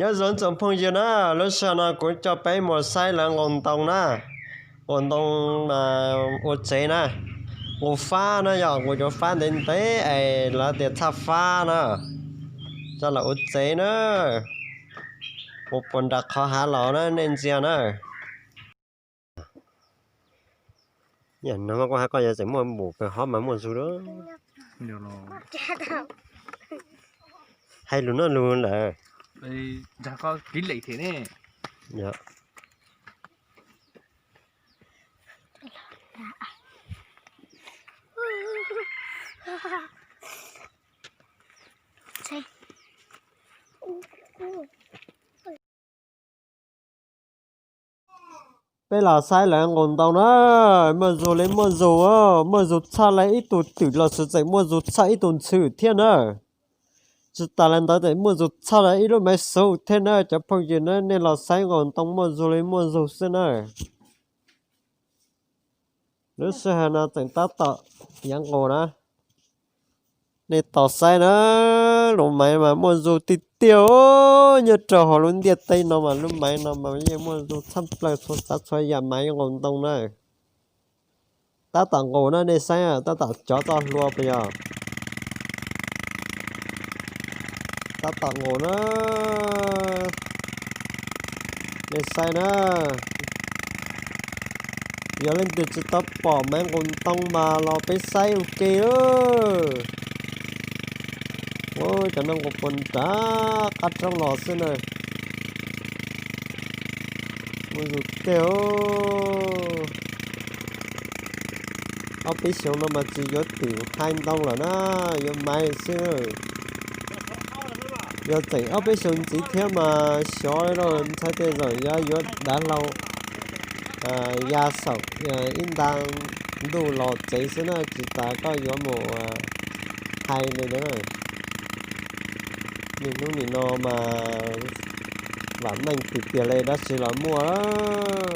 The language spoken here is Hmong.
Nyob zoo tsoom phooj ywg na, lub sij hawm no kuv coj peb mus saib lawv nqus ntoo na. Nqus ntoo ua tsev na, nqus fab na, yog nqus cov fab ntev ntev es lawv tias txhaj fab na, coj los ua tsev na. Kuv puas nram qhov hav los na, nej ntsia na. Nag hmo koj hais koj yuav tseem muaj npum pes hov mas muaj zug lawm. Hais lus no lus lawm. Peb los saib lawv nqus ntoo na, muaj zug li muaj zug, muaj zug txhaj li ib tug twm los xwb tseem muaj zug txhaj ib tug ntxhw thiab na. Tsis tas li ntawd tseem muaj zug txhaj li ib lub maiv xub thiab na. Cov phooj ywg na, nej los saib nqus ntoo muaj zug li muaj zug xwb na. Lub sij hawm no tseem tab tom yav nqus na. Nej tos saib na, lub maiv mas muaj zug tiag tiag. Nyob rau hauv lub ntiaj teb no mas lub maiv no mas yeej muaj zug tshaj plaws txhua tsav txhua yam maiv nqus ntoo na. Tab tom nqus na, nej saib tab tom cov txoj hlua puas yog? Tab tom nqus na. Nej saib na, yog leej twg tsis tau pom maiv nqus ntoo mas los peb saib ua ke. Ua cov no nqus puag nram qab roob los xwb na. Muaj zug tiag. Ob peb xyoos no mas tsis yuav twm hais ntoo lawm na, yuav maiv xwb. Yog tseem ob peb xyoos ntxiv thiab mas xyov li lauj, ntxhais tej zaum yuav yuav dav hlau ya saum ib nta ntuj los tsev xwb na, tsis tas koj yuav mus hais li ntawd na. Niaj hnub nim no mas vam meej tiag tiag li, dab tsi los muaj.